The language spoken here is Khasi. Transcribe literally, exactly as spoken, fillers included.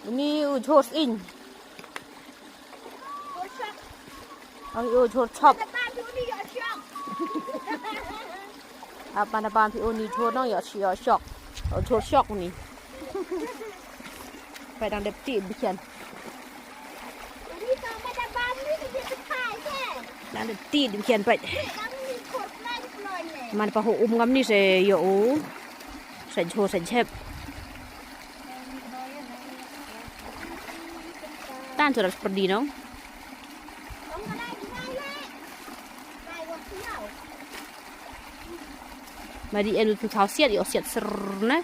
Uni u jhur sing. Uni u jhur chop. Ap mana bam phi uni jhur nong ïoh shi ïoh shok. U jhur shok uni. Peit dang dep ti bikian. Dang dep ti bikian peit. Man pa hu um ngam ni se ïoh u. Sa jhur sa jhep. Tan tu ras perdi nong. Mari enu tu thau siat ïoh siat ser ne.